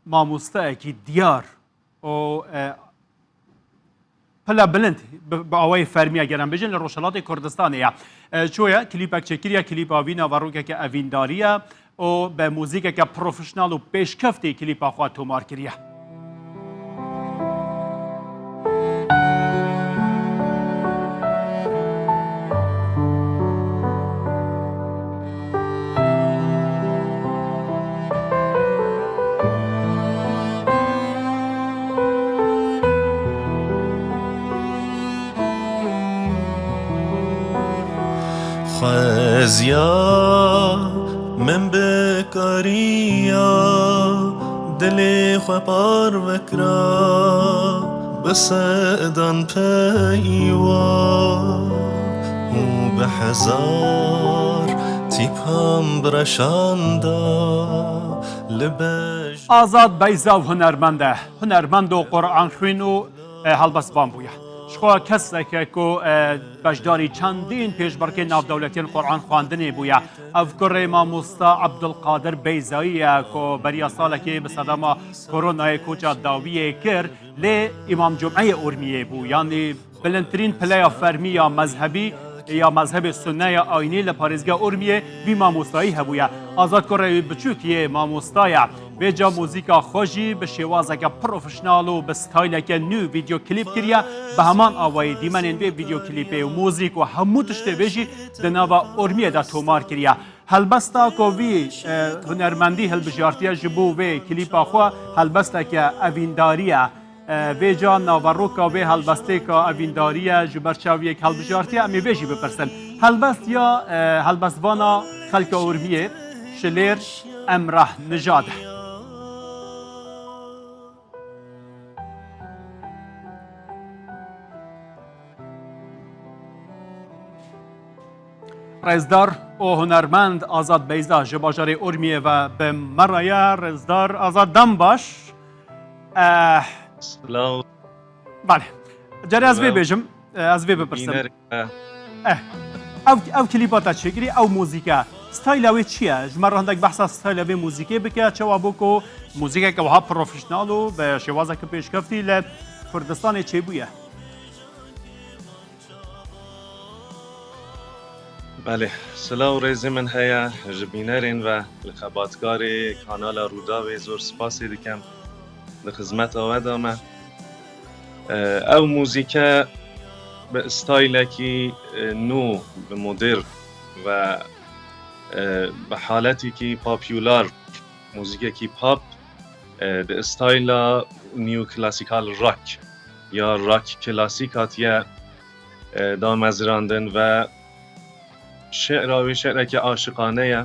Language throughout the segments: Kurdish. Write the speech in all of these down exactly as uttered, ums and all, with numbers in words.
Mamosteyekî diyar û, e, pile bilind bi, bi awayê fermî ye, ger em bêjin li Rojhilatê Kurdistanê ye. E, ço ye, klîpek çêkiriye, klîpa wî naverokeke evîndarî ye û bi muzîkeke profesyonel û pêşkeftî klîpa xwe tomar kiriye. Xweziya min bikariya dilê xwe parve kira, bi sedan peywa û bi hezar tîpan bireşanda li bej. Azad Beyza hunermend e. Hunermend û Quran xwîn û, e, helbestvan bûye. Ji xwe keseke ku, e, beşdarî çendîn pêşbirkên navdewletiyên Quran xwendinê bûye. Ev kurê mamosta Abdulkadir Beyzayî ye ku beriya salekê bi sedema koronayê koça dawiyê kir, lê Îmam Cumeyê Urmiyê bû. Yanî bilindtirîn pileya fermî ya mezhebî, ya mezhebê sunne ya ayînî li parêzgeha Urmiyê vî mamostayî hebûye. Azad kurê wî biçûk yê mamosta ye. Vêca muzîka xwe jî bi şêwazeke profesyonel û bi stayleke nû vîdeo klîp kiriye. Bi heman awayî dîmenên vê vîdeo klîpê û muzîk û hemû tiştê vê jî di nava Urmiyê de tomar kiriye. Helbesta ku vî, e, hunermendî hilbijartiye ji bo vê klîpa xwe helbesteke evîndarî ye. E, vêca naveroka vê helbestêka evîndarî ye, ji ber çaviyek hilbijartiye, em ê vê jî bipirsin. Helbest ya, e, helbestvana xelka Urmiyê, şilêr Emrah Nijad e. Rêzdar û hunermend Azad Beyza ji bajarê Urmiyê ve bi me re ye. Rêzdar Azad, dem baş. Eh, Silav. Belê. Carê ez vê Silav. Bêjim, eh, ez vê bipirsim. Bîner, eh. Eh, ev, ev klîpa te çêkirî, ew muzîke. Stayla wê çi ye? Ji me re hindek behsa stayla vê muzîkê bike. Çawa bû ku muzîkeke wiha profesyonel û bi şêwazeke pêşkeftî li Kurdistanê çêbûye? Belê, silav û rêzê min heye ji bînerên ve, li xebatkarê kanala Rûdawê zor spasê dikim, di xizmeta we de me. E, ew muzîke bi staylekî, e, nû, bi modern ve, e, bi haletekî popular, muzîkekî pop, e, di stayla neoclassical rock ya rock klasîk hatiye, e, damezrandin ve şe'ra wê şe'reke aşiqane ye.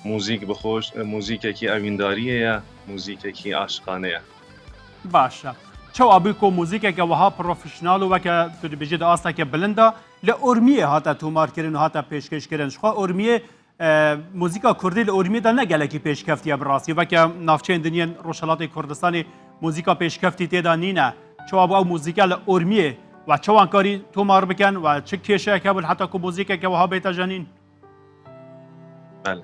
Muzîk bi xwe, e, muzîkekî evîndariyê ye, muzîkekî aşiqane ye. Baş e. Çawa bû ku muzîkeke wiha profesyonel û weke tu dibêjî di asteke bilind de li Urmiyê hate tomarkirin û hate pêşkêşkirin? Ji xwe Urmiyê E, muzîka kurdî li Urmiyê de ne gelekî pêşkeftiye bi rastî. Weke navçeyên din yên Rojhelatê Kurdistanê muzîka pêşkeftî tê de nîne. Çawa bû ew muzîke li Urmiyê we çawan karî tomar bikin we çi kêşeyek hebûn heta ku muzîkeke wiha bête jenîn? Belê.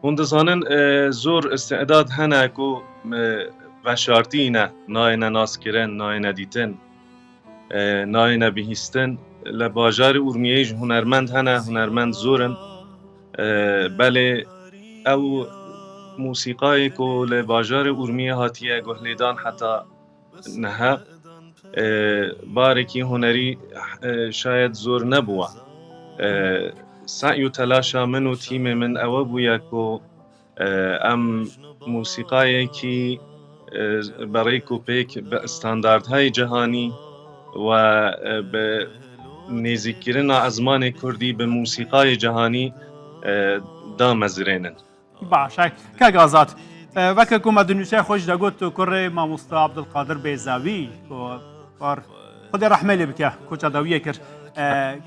Hûn dizanin, e, zor îstîdad hene ku, e, veşartî ne, nayêne naskirin, nayêne dîtin. E, nayêne bihîstin. Li bajarê Urmiyê jî hunermend hene, hunermend zor in. E, belê ew mûsîqayê ku li bajarê Urmiyê hatiye guhlêdan heta niha, e, barekî hunerî, e, şayet zor nebûwa. E, se'y û telaşa min û tîmê min ewe bûye ku e, em mûsîqayekî, e, bi rêk û pêk bi standardhayê cihanî we, e, bi nêzîkkirina ezmanê kurdî bi mûsîqayê cihanî, e, damezirênin. Baş e. Kek Azad, e, weke ku me di nûçeya xwe jî de got, tu kurê mamosta Abdulkadir Bêzawî, ku war Xwedê rehmê lê bike, koça dawiyê kir. E,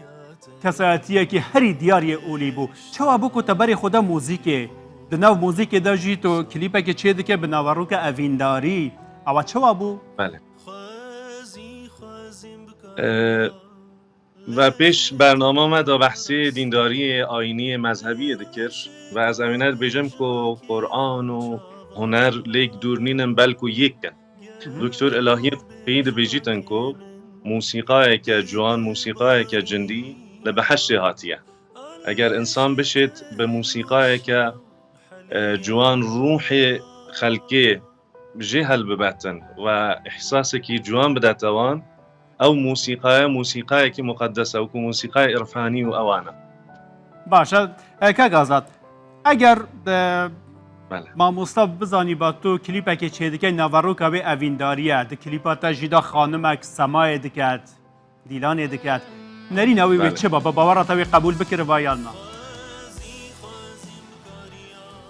kesayetiyekî herî diyar yê olî bû. Çawa bû ku te berê xwe de muzîkê? Di nav muzîkê de jî tu klîpekê çê dike bi naveroka evîndarî. Ewa çawa bû? Belê. E, ve pêş bernama me de behsê dîndariyê, ayîniyê, mezhebiyê dikir. Ve ez ewêne dibêjim ku Quran û huner lêk dûr nînin, belku yek in. Doktor Elahiyê Xwedî dibêjîtin ku mûsîqayeke ciwan, mûsîqayeke cindî li behiştê hatiye. Eger însan bişêt bi mûsîqayeke, e, ciwan, ruhê xelkê jê helbibetin we îhsasekî ciwan bidete wan, ew mûsîqaye, mûsîqayekî muqedes e, wekû mûsîqayê îrfanî û ewan e. Baş e. E, kak Azad, eger, e, Belê. Mamosta bizanîba tu klîpekê çêdike, naveroka wê evîndarî ye, di klîpa te jî de xanimek semayê diket, dîlanê diket. Nerîna wî wê Belê. Çi ba? Bi bawera te wê qebûl bikiriba yan na?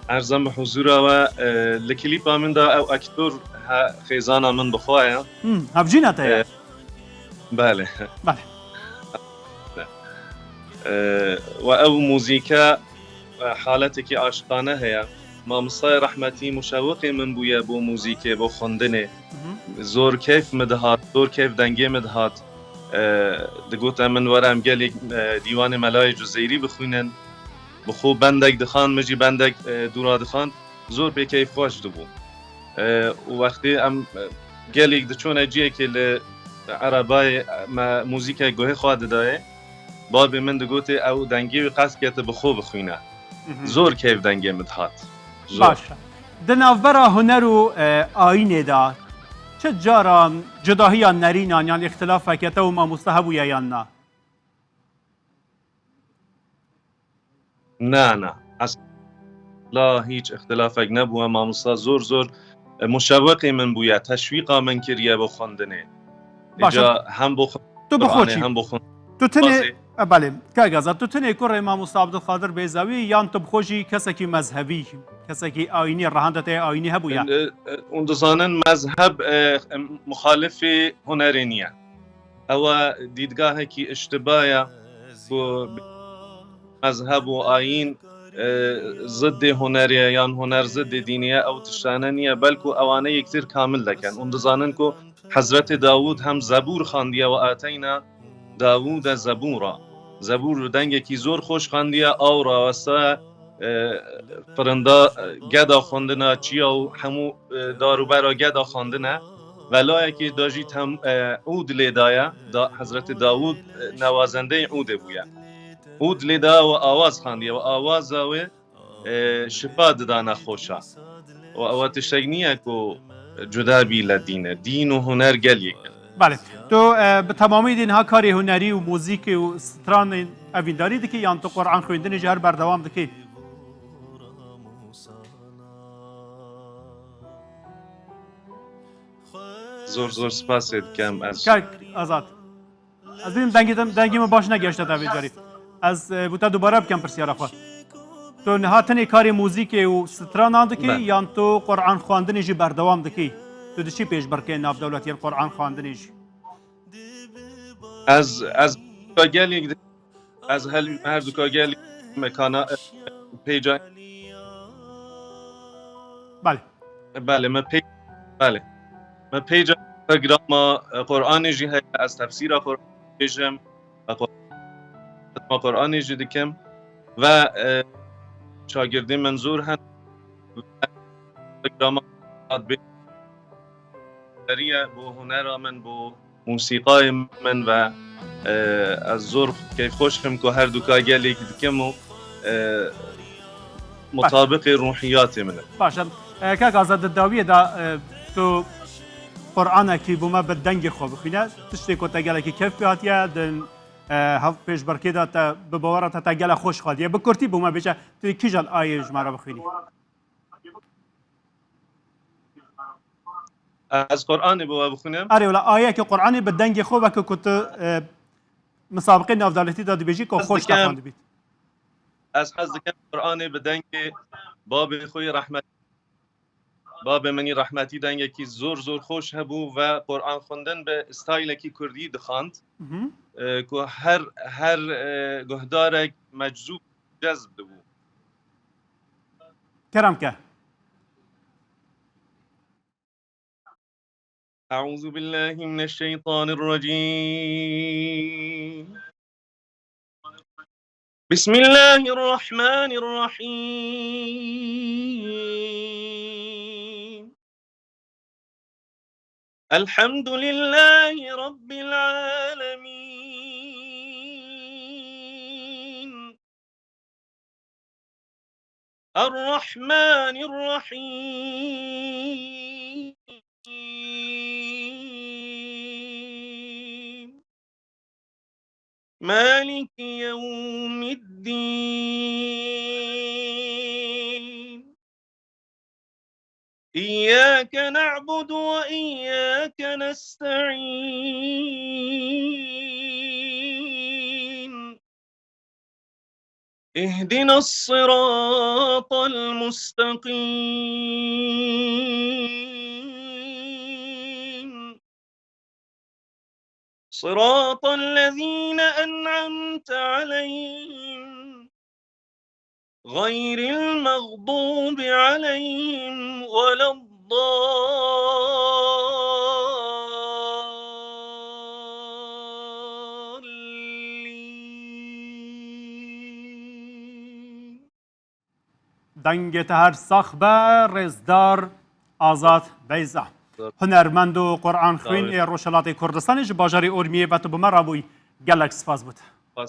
Erzan bi huzura we, e, li klîpa min de ew aktor he, xêzana min bi xwe ye. Hmm, hevcîna te ye? E, belê. Belê. E, we ew muzîke, e, haletekî aşiqane heye. Mamostayê rehmetî muşewiqê min bûye bo muzîkê, bo xwendinê. Hı hı. Zor keyf min dihat, zor keyf dengê min dihat. E, digot em min were em gelek, e, dîwanê Melayê Cuzeyrî bixwînin. Bi xwe bendek dixan, min jî bendek, e, dûra dixan. Zor pê keyfxweş dibû. E, û wextê em, e, gelek diçûne ciyekê li erebayê me muzîkek guhê xwe didayê, babê min digotê ew dengê wî qet kete bi xwe bixwîne. Mhm. Zor keyf dengê min dihat. Zor. Baş e. Di navbera huner û, e, ayînê de çi caran cudahiya nerînan yan îxtilafeke te û mamoste hebûye yan na? Na, na. Esla hîç îxtilafek nebûye. Mamosta zor zor, e, muşewiqê min bûye, teşwîqa min kiriye bo xwendinê. Baş e. Îca hem bo xwe-, Tu bi xwe Qur'anê çi? Hem bo xwe-, Tu tenê, Bazê. E, belê, kak Azad, tu tenê kurê Mamosta Abdulkadir Bêzawî yan tu bi xwe jî kesekî mezhebî, kesekî ayînî, rehanda te ayînî hebûye? E, e, hûn dizanin mezheb, e, e, muxalifê hunerê niye. Ewa dîdgahekî îştiba ye ku mezheb û ayîn, e, ziddê hunerê ye yan huner ziddê dînê ye, ew tiştane niye, belku ewane yektir kamil deken. Hûn dizanin ku Hezretê Dawûd hem Zebûr xandiye, "Ve ateyna Dawûde Zebûra." Zebûr bi dengekî zor xweş xandiye, aw rawesta, e, firinda, e, geda xwendina, çiya û hemû, e, dar û bera geda xwendine. Ve layekê da jî tem-, e, ûd lê daye, da, Hezretê Dawûd, e, newazendeyê ûdê bûye. Ûd lê daye û awaz xandiye û awaza wê, e, şifa dida nexweşa. Û ew tiştek niye ku cuda bî le dîn e. Dîn û huner gel yek in. Belê. Tu, e, bi temamî dî niha karê hunerî û muzîkê û stranên evîndarî dikî yan tu Quran xwendinê jî her berdewam dikî? Zor zor spasê dikim ez. Kak Azad. Ez dibînim dengê te, dengê min baş negehişte te vê carî. Ez, e, bo te dubare bikim pirsyara xwe. Tu niha tenê karê muzîkê û stranan dikî Be. Yan tu Quran xwendinê jî berdewam dikî? Tu diçî pêşbirkê navdewletî yên Quran xwendinê jî? Ez, ez gelek di-, ez hel-, her duka gelek mekana, e, pêca. Belê. Belê, me pê-, belê. Me pêca Instagrama, e, Qur'anê jî heye, ez tefsîra Qur'anê bêjim, me Qur-, xitma Qur'anê jî dikim ve, e, şagirdê min zor hen. Instagrama hat bê-, seriye bo hunera min, bo mûsîqayê min ve, e, ez zor keyfxweş im ku her duka gelek dikim û, e, mutabiqê ruhiyatê min e. Baş e. E, kak Azad, di dawiyê de, e, tu Qur'anekî bo me bi dengê xwe bixwîne. Tiştê ku te gelekî keyf pê hatiye, di, e, hev-, pêşberkê de te bi bawera te, te gelek xweş xwediye. Bi kurtî bo me bêje, tu kîjan ayê ji me re bixwînî? Ez Qur'anê bo we bixwînim. Erê, wela ayeke Qur'anê bi dengê xwe weke ku tu, e, misabiqê navdewletî de dibêjî ku Ez xweş dikim, teqan dibît. Ez hez dikim Qur'anê bi dengê babê xwe yê rehmet-, babê min yê rehmetî dengekî zor zor xweş hebû ve Qur'an xwendin bi stylekî kurdî dixwand, Mhm. e, ku her, her, e, guhdarek meczûb, cezb dibû. Kerem ke. أعوذ بالله من الشيطان الرجيم. بسم الله الرحمن الرحيم. الحمد لله رب العالمين. الرحمن الرحيم. مالك يوم الدين. إياك نعبد وإياك نستعين. اهدنا الصراط المستقيم. صراط الذين أنعمت عليهم غير المغضوب عليهم ولا الضالين. Dengê te her sax be, rêzdar Azad Beyza. Hunermend û Quran xwîn ê Rojhelatê Kurdistanê ji bajarê Urmiyê ve tu bi me re bûyî. Gelek spas bo te.